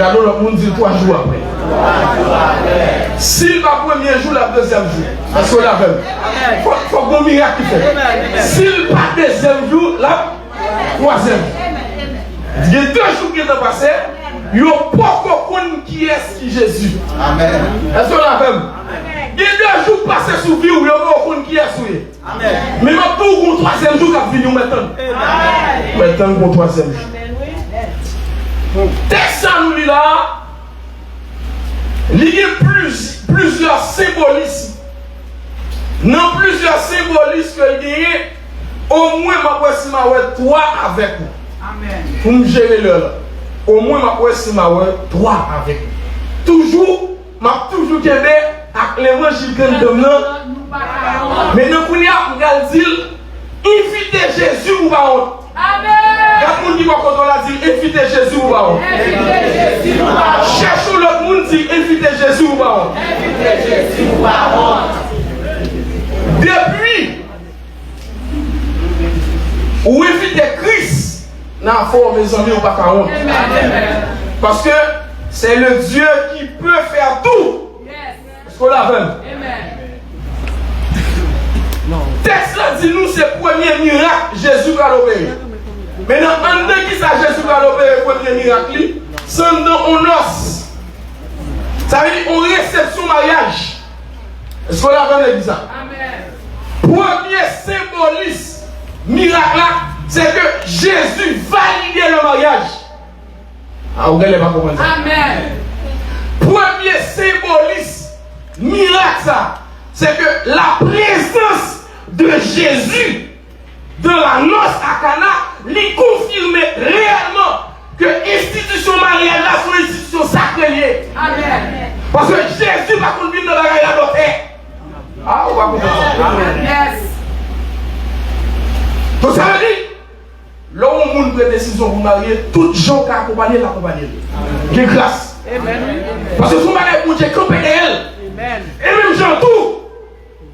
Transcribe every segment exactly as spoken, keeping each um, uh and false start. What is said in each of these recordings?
Gade yon lòt moun, di l twa jou apre. Si l pa premye jou, l ap dezyèm jou. Èske w la avè m? Fòk, fòk gon mirak ki fèt. Si l pa dezyèm jou, l ap twazyèm jou. Gen de jou ki gentan pase, yo poko konn kiyès ki Jezi. Amèn. Èske w la avè m? Gen de jou k pase sou vi w, yo poko konn kiyès ou ye. Amèn. Men m ap di w gon twazyèm jou k ap vini, ou mèt tann. Amèn. Ou mèt tann gon twazyèm jou. Tèks sa nou li la a, li gen pliz-, plizyè senbolis. Nan plizyè senbolis ke l genyen, omwen m ap wè si m a wè twa avèk ou. Amèn. Pou m jere lè la. Omwen m ap wè si m a wè twa avèk ou. Toujou, m ap toujou kenbe ak levanjil Grann Danm nan. Men nan kounye a, m pral di l, envite Jezi ou pa wont. Amèn. Gad moun ki bò kote w la, di l, envite Jezi ou pa wont. Envite Jezi ou pa wont. Chèche yon lòt moun, di l, envite Jezi ou pa wont. Envite Jezi ou pa wont. Depi ou envite Kris nan afè w, mezanmi, ou pa ka wont. Amèn. Paske c'est le Dieu qui peut faire tout. Èske w la avè m? Tèks la di nou se premye mirak Jezi pral opere. Men nan anndan kisa Jezi pral opere premye mirak li? Se anndan on nòs. Sa vle di on resepsyon maryaj. Èske w la avè m legliz la? Premye senbolis mirak la, se ke Jezi valide le maryaj. A, ou genlè pa konprann sa. Amèn. Premye senbolis mirak sa, se ke la prezans de Jezi dans la noce à Cana, li konfime reyèlman ke enstitisyon maryaj la se yon enstitisyon sakre li ye. Amèn. Paske Jezi pa konn vin nan bagay radòtè. A, ou pa konprann sa. Amèn. Donk, sa vle di, lè yon moun pran desizyon pou marye, tout jan w ka akonpanye l, akonpanye l. Gen gras. Amèn. Paske se yon bagay Bondye kanpe dèyè l. Amèn. E menm jan tou,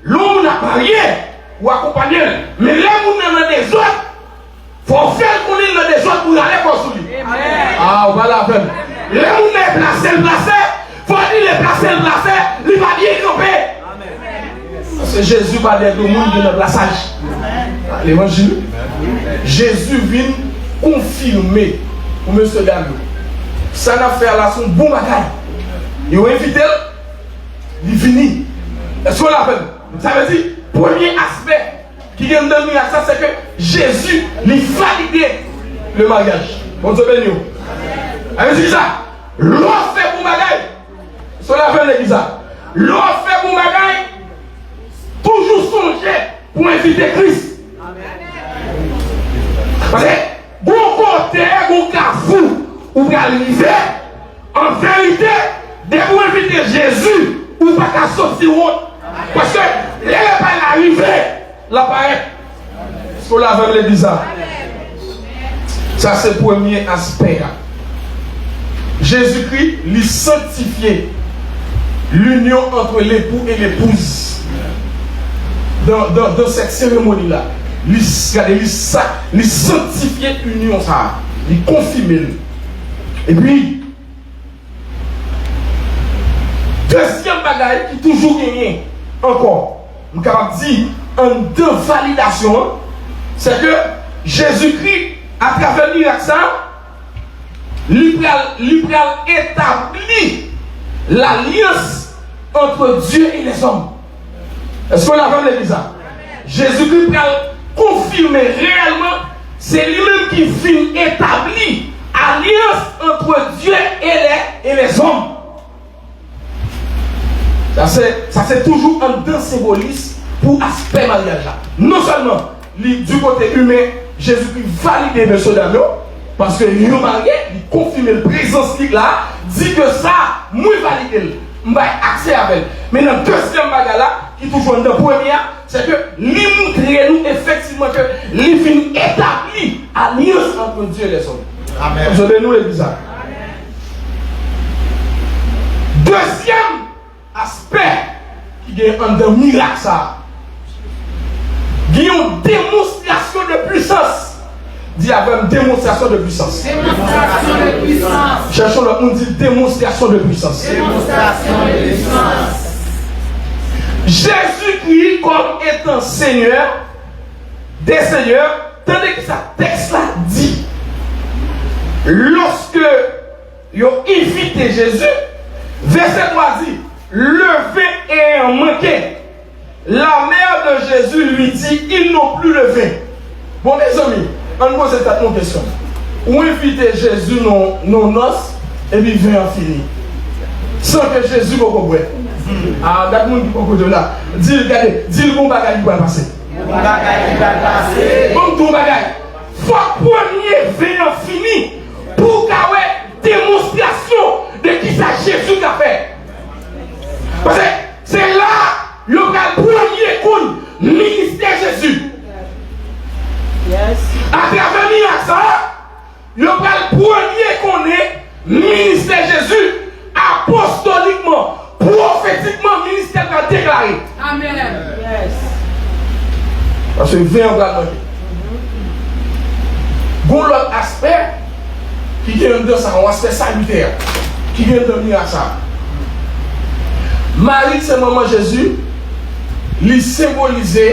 lè yon moun ap marye, ou akonpanye l. Men lè moun nan nan dezòd, fò w fè l konnen l nan dezòd pou w rale kò sou li. Amèn. A, ou pa la avè m. Lè moun nan e plase l plase, fò w di l e plase l plase, li pa byen kanpe. Paske Jezi pa dèyè do moun ki nan plasaj. Levanjil. Jezi vin konfime pou mesye dam yo. Sa n ap fè a la se yon bon bagay. Yo envite l, li vini. Èske w la avè m? Sa vle di, premye aspè ki gen anndan mirak sa, se ke Jezi, li valide le maryaj. Bondye beni w. Sa vle di sa, lè w fè bon bagay, se la fè legliz la. Lè w ap fè bon bagay, toujou sonje pou envite Kris. Paske gon kote, gon kafou ou pral rive, an verite, depi w envite Jezi, ou pa ka soti wont. Paske lè lepay la rive, l ap parèt. Èske w la avè m legliz la? Sa se premye aspè a. Jezikri, li sanktifye l'union entre l'époux et l'épouse. Dan, dan, dan sèt seremoni la, li, gade, li sa, li sanktifye inyon sa a. Li konfime l. Epi, dezyèm bagay ki toujou genyen ankò, m kapab di, anndan validasyon an, se ke Jezikri, atravè mirak sa, li pral, li pral etabli lalyans entre Dieu et les hommes. Èske w la avè m legliz la? Jezikri pral konfime reyèlman, se li menm ki vin etabli alyans entre Dieu et les, et les hommes. Sa se, sa se toujou anndan senbolis pou aspè maryaj la. Non sèlman li, di kote imen, Jezikri valide mesye dam yo, paske yo marye, li konfime l, prezans li la, di ke sa, mwen valide l, m bay aksè avè l. Men nan dezyèm bagay la, ki toujou anndan premye a, se ke li montre nou efektivman ke li vin etabli alyans entre Dieu et les hommes. Amèn. Bondye beni w legliz la. Dezyèm aspè ki gen anndan mirak sa a, gen yon demonstrasyon de pwisans. Di avè m, démonstration de puissance. Démonstration de puissance. Chèche yon lòt moun, di démonstration de puissance. Démonstration de puissance. Jezikri kòm etan Senyè de senyè, tande ki sa tèks la di. Lòske yo envite Jezi, vèsè twa di, le vin ayant manqué, la mère de Jésus lui dit, ils n'ont plus le vin. Bon, mezanmi, ann poze tèt nou kesyon. Ou envite Jezi nan, nan nòs, epi ven an fini. San ke Jezi poko bwè. Ah, gad moun ki poko de la. Di l, gade, di l gon bagay ki pral pase. Gon bagay ki pral pase. Ban m di w yon bagay. Fòk premye ven an fini pou w ka wè demonstrasyon de kisa Jezi ka fè. Paske se la yo pral premye konn ministè Jezi. Atravè mirak sa a, yo pral premye konnen ministè Jezi, apostolikman, pwofetikman, ministè l pral deklare. Amèn. Paske ven an pral manke. Gon lòt aspè ki gen anndan sa, yon aspè salitè ki gen anndan mirak sa. Mari, se manman Jezi, li senbolize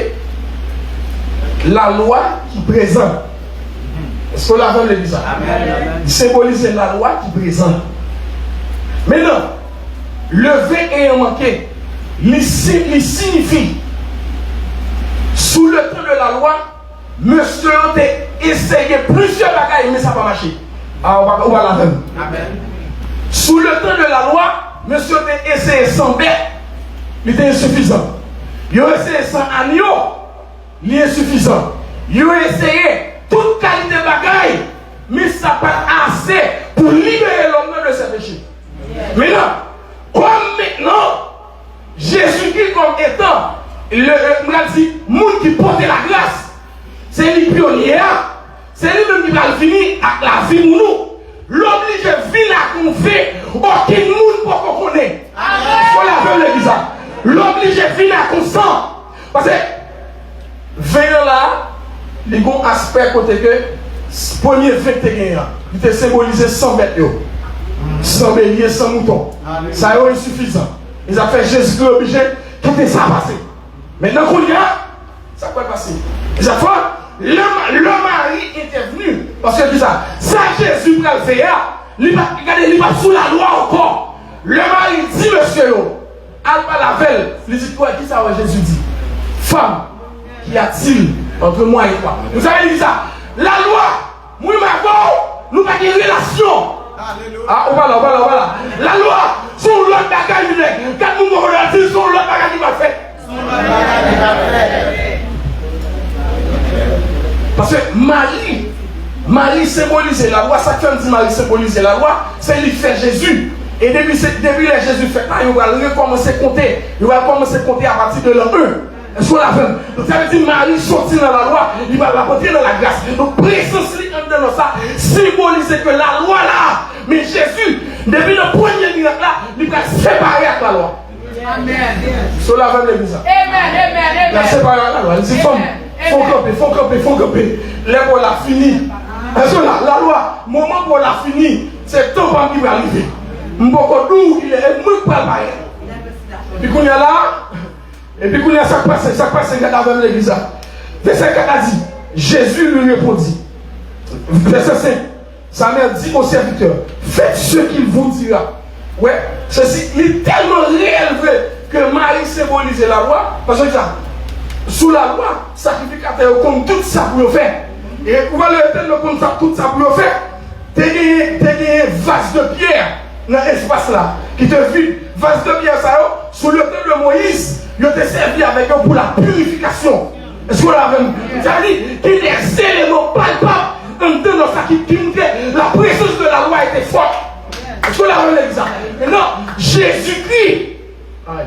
lalwa ki prezan. Èske w la avè m legliz la? Amèn. Li senbolize lalwa ki prezan. Mentnan, le vin ayant manqué, li si, li siyifi, sous le temps de la loi, mesye yo te eseye plizyè bagay, men sa pa mache. Ah, ou pa, ou pa la avè m. Amèn. Sous le temps de la loi, mesye yo te eseye san bèt, li te ensifizan. Yo eseye san anyo, li ensifizan. Yo eseye tout kalite bagay, men sa pa t ase pou libere lòm nan de ses péchés. Mentnan, kòm mentnan, Jezikri kòm etan, le, le, m pral di, moun ki pote lagras, se li pyonye a, se li menm ki pral vini ak lavi pou nou. L oblije vin ak yon ven okenn moun poko konnen. Èske w la avè m legliz la? L oblije vin ak yon san. Paske ven an la, li gon aspè kote ke s-, premye ven k te genyen an, li te senbolize san bèt yo. San belye, san mouton. Sa yo ensifizan. E sa fè Jezikri oblije kite sa pase. Mentnan kounye a, sa k pral pase? E sa fè, lè Ma-, lè Mari entèvni, paske kisa? Sa Jezi pral fè a, li pa, gade, li pa sou lalwa ankò. Lè Mari di mesye yo, al pale avè l, li di, kwè, kisa wè Jezi di? Femme, qu'y a-t-il entre moi et toi? Vous savez, li di sa, lalwa, mwen m avè w, nou pa gen relasyon. Ah, ou pa la, ou pa la, ou pa la. Lalwa, se yon lòt bagay li ye. Gad moun mwen la di, se yon lòt bagay li pral fè. Paske Mari, Mari senbolize lalwa, sa k fè m di Mari senbolize lalwa, se li k fè Jezi. E depi se, depi lè Jezi fèt la, yo pral rekòmanse konte. Yo pral kòmanse konte apati de l'an un. Èske w la avè m? Donk, sa vle di Mari soti nan lalwa, li pral ap antre nan lagras. Donk, prezans li anndan nan sa, senbolize ke lalwa la, men Jezi, depi nan premye mirak la, li pral separe ak lalwa. Amèn. Èske w la avè m legliz la? Amèn, amèn, amèn. L ap separe ak lalwa. Li di, fanm, fò w kanpe, fò w kanpe, fò w kanpe. Lè pa w la fini. Èske w la, lalwa, moman pa w la fini, se tan pa m ki pral rive. M poko di w kilè, e mwen k pral parèt. Epi kounye a la, Epi kounye a, sa k pase, sa k pase, gade avè m legliz la. Vèsè kat la di, Jésus lui répondit. Vèsè senk, sa mère dit au serviteur, faites ce qu'il vous dira. Wè, se si, li tèlman reyèl vre ke Mari senbolize lalwa, paske sa, sou lalwa, sakrifikatè yo konn tout sa pou yo fè. E ou pa lè yo tèlman konn sa, tout sa pou yo fè, Te genyen, te genyen vas de pyè nan espas la ki te vid. Vas de pyè sa yo, sou le tan de Moyiz, yo te sèvi avèk yo pou la purifikasyon. Èske w la avè m? Sa vle di, gen de eleman palpab anndan nan sa ki, ki montre la présence de la loi était forte. Èske w la avè m legliz la? Mentnan, Jezikri, ay,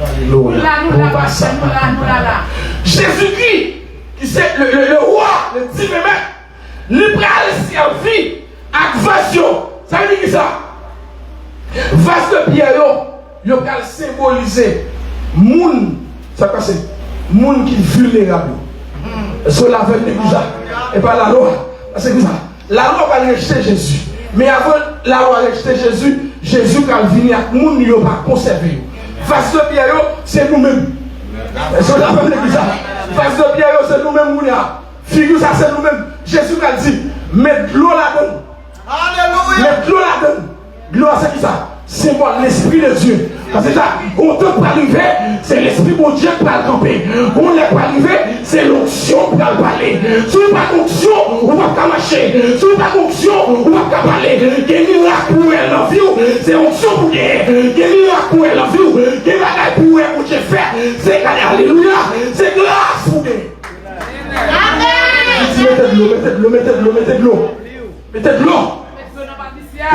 alelouya, nou la, nou la, pastè, nou la, nou la, la. Jezikri, ki se le, le, le rwa, le divin mèt, Li pral sèvi ak vas yo. Sa vle di kisa? Vas de pyè yo, yo pral senbolize moun, sa k pase? Moun ki vilnerab yo. Èske w la avè m legliz la? E pa lalwa. Se kisa? Lalwa pral rejte Jezi. Men avan lalwa rejte Jezi, Jezi pral vini ak moun yo pa konsève yo. Vas de pyè yo, se nou menm. Èske w ta konprann kisa? Vas de pyè yo, se nou menm kounye a. Figi sa, se nou menm. Jezi pral di, met dlo ladan l. Met dlo ladan l. Dlo a se kisa? Senbòl Lespri de Dye. Paske sa, yon tan pral rive, se Lespri Bondye k pral kanpe. Yon lè pral rive, se lonksyon k pral pale. Si w pa gen onksyon, ou p ap ka mache. Si w pa gen onksksyon, ou p ap ka pale. Gen mirak pou w wè nan vi w, se onksyon pou w genyen. Gen mirak pou w wè nan vi w, gen bagay pou w wè Bondye fè, se gade alelouya, se gras pou w genyen. Amèn. Li di, mete dlo, mete dlo, mete dlo, mete dlo. Mete dlo.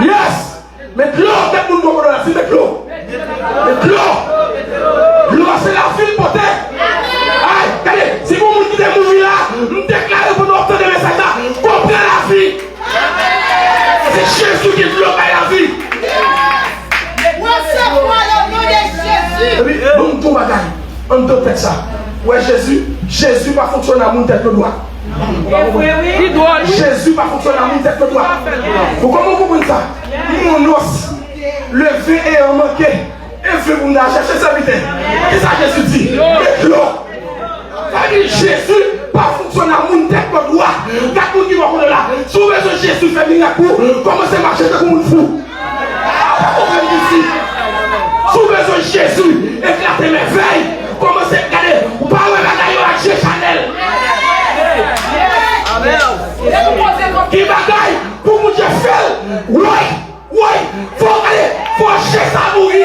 Yes! Met dlo, kèk moun bò kote w la, di met dlo. Met dlo. Dlo a se lavi l pote. Ay, gade, si gon moun ki te mouri la, m deklare pandan w ap tande mesaj la, w ap pran lavi. Se Jezi ki dlo bay lavi. Resevwa le non de Jezi. Epi, bon, m di w bagay. Anndan tèks sa, ou wè Jezi, Jezi pa fonksyone a moun tèt yo dwat. Ou pa konprann? Jezi pa fonksyone a moun tèt yo dwat. Bon, kòman w konprann sa? Moun nòs leve e an manke, e vle pou m ta chèche sèvitè. Kisa Jezi di? Met dlo. Sa vle di Jezi pa fonksyone a moun tèt yo dwat. Gad moun ki bò kote w la. Si w bezwen Jezi fè mirak pou ou, kòmanse mache tankou moun fou. Ou pa konprann isi. Si w bezwen Jezi eklate mèvèy, kòmanse gade. Ou pa wè bagay yo ak je chanèl. Ki bagay pou Bondye fè l? Woy, woy, fò w gade, fò je sa mouri.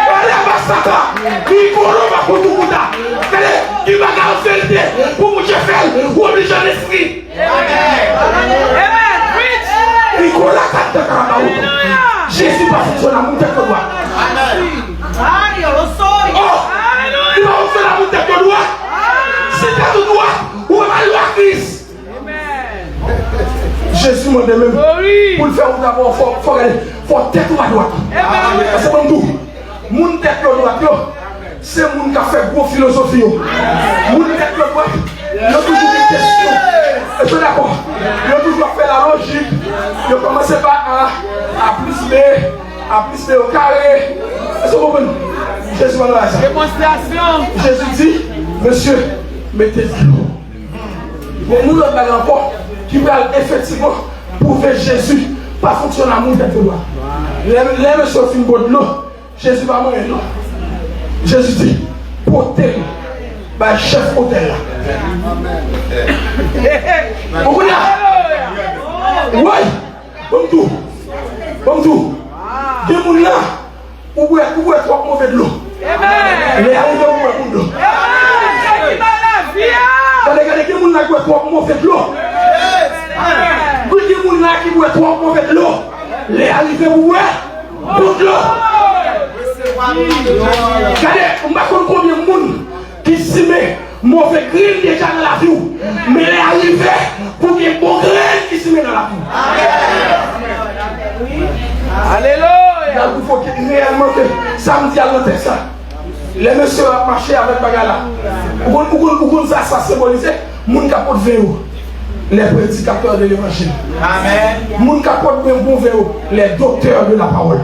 Gade, basata, mikolo, bakoutoukouta. Gade, ki bagay an verite pou Bondye fè l? Ou oblije an espri. Amen. Amen. Preach. Nicolas Kanta Karabaouto. Alelouya. Jezi pa fonksyone a moun tèt yo dwat. Amen. Oh! Li pa fonksyone a moun tèt yo dwat. Si tèt ou dwat, ou pa lwa Kris. Amen. Jezi mande menm pou l fè wout la, fò, fò, fò gade, fò tèt ou pa dwat. Amen. Paske ban m di w, moun tèt yo dwat yo, se moun k ap fè gwo filozofi yo. Moun tèt yo dwat, yo toujou gen kesyon. Èske w dakò? Yo toujou ap fè la lojik. Yo kòmanse pa A, A plis B, A plis B o kare. Èske w konprann? Jezi pa nan bagay sa. Demonstrasyon. Jezi di, mesye, mete dlo. Men yon lòt bagay ankò ki pral efektivman pwouve Jezi pa fonksyone a moun tèt yo dwat. Lè, lè mesye yo fin bwè dlo, Jezi pa manyen non. Jezi di, pote l bay chèf otèl la. Ou konnen? Woy! Ban m di w. Ban m di w. Gen moun la, ou bwè, ou bwè twòp move dlo. Lè a rive pou bwè bon dlo. Gade, gade, gen moun la ki bwè twòp move dlo. Wi, gen moun la ki bwè twòp move dlo. Lè a rive pou bwè bon dlo. Gade, m pa konn konbyen moun ki simen move grenn deja nan lavi w. Men lè a rive pou gen bon grenn ki simen nan lavi w. Alelouya. Gade pou fò ke reyèlman ke sa m di a nan tèks la. Lè mesye yo ap mache avèk bagay la, ou konn, ou konn, ou konn sa sa senbolize? Moun k ap pot ven yo, les prédicateurs de l'évangile. Amen. Moun k ap pot ven bon ven yo, les docteurs de la parole.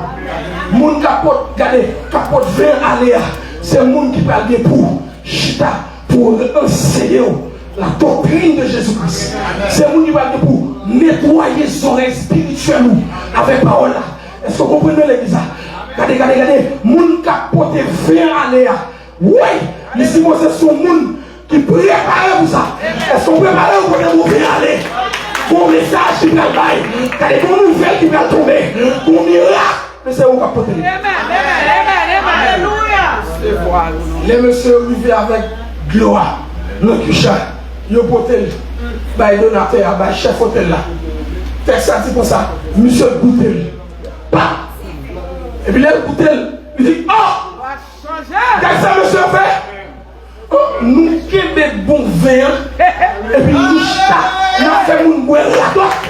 Moun k ap pot, gade, k ap pot ven ale a, se moun ki pral gen pou chita pou anseye w la doctrine de Jésus-Christ. Se moun ki pral gen pou netwaye zòrèy espirityèl ou avèk pawòl la. Èske w konprann nan legliz la? Gade, gade, gade. Moun k ap pote ven ale a, woy, li sipoze se yon moun ki prepare pou sa. Èske w prepare pou pote bon ven ale? Gon mesaj ki pral bay. Gade, gon nouvèl ki pral tonbe. Gon mirak. Men se ou k ap pote l. Amen, amen, amen, amen. Alelouya. Lè mesye yo rive avèk dlo a nan kich la, yo pote l bay donatè a, bay chèf otèl la. Tèks la di konsa, misye goute l. Pa! Epi lè l goute l, li di, oh! Gad sa mesye a fè! An, nou kenbe bon ven an, epi nou chita, n ap fè moun bwè radòt.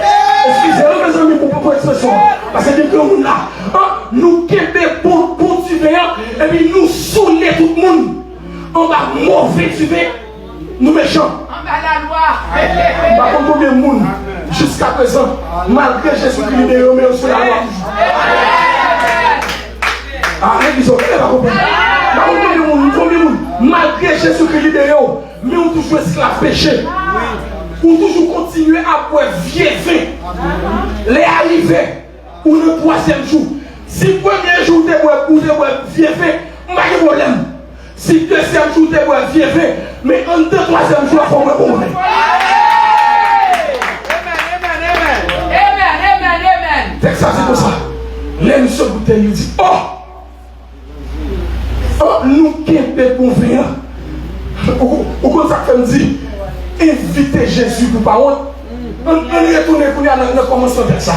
Eskize wi, mezanmi, pou, pou, pou ekspresyon an. Paske gen granmoun la. An, nou kenbe bon, bon diven an, epi nou soule tout moun anba move diven. Nou mechan. M pa konn konbyen moun, jiskaprezan, malgre Jezikri libere yo, men yo sou lalwa toujou. A, legliz, ou pa konprann. M pa konn konbyen moun, konbyen moun, malgre Jezikri libere yo, men ou toujou esklav peche. Ou toujou kontinye ap bwè vye ven. Lè a rive, ou nan twazyèm jou. Si premye jou ou te bwè, ou te bwè vye ven, m pa gen pwoblèm. Si dezyèm jou ou te bwè vye ven, men anndan twazyèm jou a fò w bwè bon ven. Amen, amen, amen. Amen, amen, amen. Tèks la di konsa, lè misye goute, li di, oh! Oh, nou kenbe bon ven an. Ou, ou konn sa k fè m di, envite Jezi pou pa wont. Ann, ann retounen kounye a nan, nan kòmansman tèks la.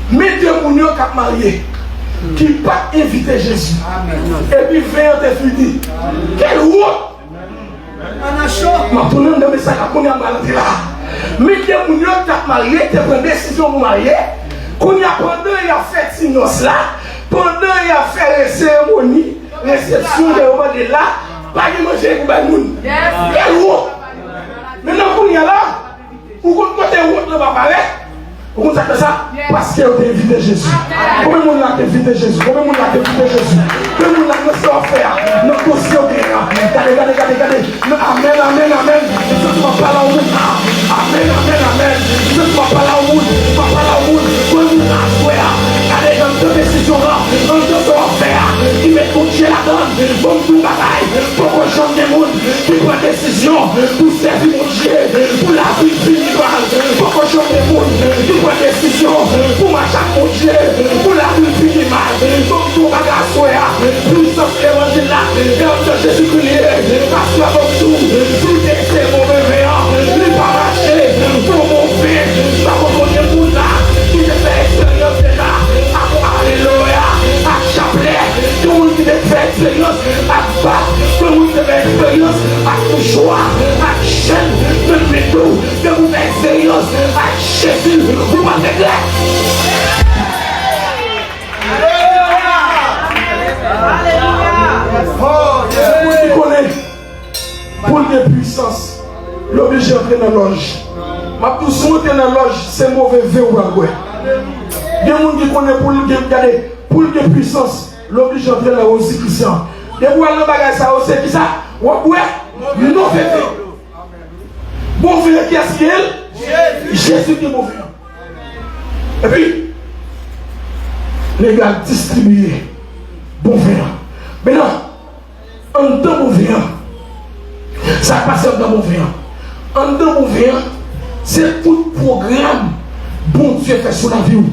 Men de moun yo k ap marye, ki pa t envite Jezi. Epi ven an te fini. Kèl wont! M ap tounen anndan mesaj la kounye a, m pral antre la. Men de moun yo k t ap marye te pran desizyon pou marye. Kounye a, pandan y ap fè ti nòs la, pandan y ap fè seremoni, resepsyon ke yo mande la, pa gen manje pou bay moun. Kèl wont! Men nan kounye a la, ou konn kote wont lan pa parèt? Ou konn sa k fè sa? Paske yo te envite Jezi. Konbyen moun la k envite Jezi? Konbyen moun la k envite Jezi? Konbyen moun la k nan sa w ap fè a? Nan dosye w genyen an? Gade, gade, gade, gade. Amèn, amèn, amèn. Se pou m ap pale a yon moun la. Amèn, amèn, amèn. Se pou m ap pale a yon moun. M ap pale a yon moun. Konbyen moun la aswè a? Gade, anndan desizyon an, anndan sa w ap fè a, ki met Bondye ladan l. Ban m di w yon bagay. Poko janm gen moun ki pran desizyon pou sèvi Bondye, pou lavi l vini mal. Poko janm gen moun ki pran desizyon pou mache ak Bondye, pou lavi l vini mal. Donk, yon bagay aswè a, pwisans levanjil la, e anndan Jezikri li ye. Paske, ban m di w, si w te eseye move ven an, li pa mache. Bon, bon ven, m pa konn konbyen moun la ki te fè eksperyans deja ak aleloya, ak chaplè. Gen moun ki te fè eksperyans ak bak, gen moun ki te fè eksperyans ak mouchwa, ak chèn, men m di w, depi w fè eksperyans ak Jezi, ou p ap regrèt. Alelouya! Alelouya! Pou l gen pwisans, l oblije antre nan lòj. M ap di w, si w antre nan lòj, se move ven ou pral bwè. Gen moun ki konnen pou l gen, gade, pou l gen pwisans, l oblije antre nan Rosicrucian. Depi w al nan bagay sa yo, se kisa? W ap bwè move ven. Bon ven an, kiyès ki gen l? Jezi. Jezi ki bon ven an. Epi, nèg yo al distribiye bon ven an. Mentnan, anndan bon ven an, sa k pase anndan bon ven an? Anndan bon ven an, se tout pwogram Bondye fè sou lavi w.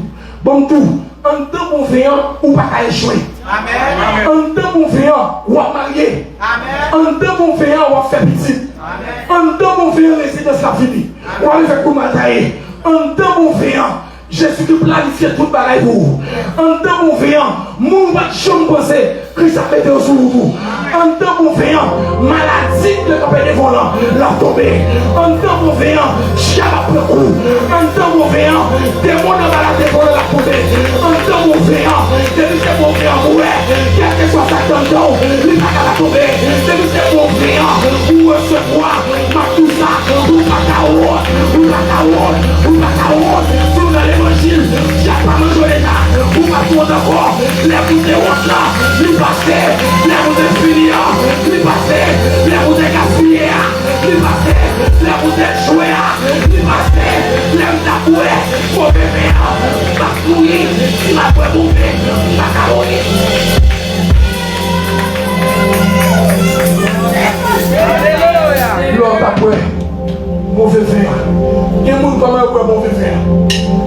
Ban m di w, anndan bon ven an, ou pa ka echwe. Amèn. Anndan bon ven an, w ap marye. Amèn. Anndan bon ven an, w ap fè pitit. Amèn. Anndan bon ven an, rezidans la vini. W ap rive kou mal taye. Anndan bon ven an, Jezi te planifye tout bagay pou ou. Anndan bon ven an, moun ou pa t janm panse, Kris ap mete yo sou wout ou. Anndan bon ven an, maladi ki te kanpe devan w lan, l ap tonbe. Anndan bon ven an, dyab ap pran kou. Anndan bon ven an, demon anba la te vòlè, l ap tonbe. Anndan bon ven an, depi se bon ven an, ou wè, kèlkeswa sa k anndan w, li pa ka pa tonbe. Depi se bon ven an, ou resevwa. M ap di w sa, ou pa ka wont, ou pa ka wont, ou pa ka wont. Si w nan levanjil, dyab pa manje w deja, ou p ap wont ankò. Lè pou te wont lan, li pase. Lè pou te fini an, li pase. Lè pou te gaspiye a, li pase. Lè pou te echwe a, li pase. Lè m t ap bwè move ven an, m p ap mouri. Si m ap bwè bon ven, m pa ka mouri. Alelouya! Lè w t ap bwè move ven an. Gen moun kòman yo bwè move ven an?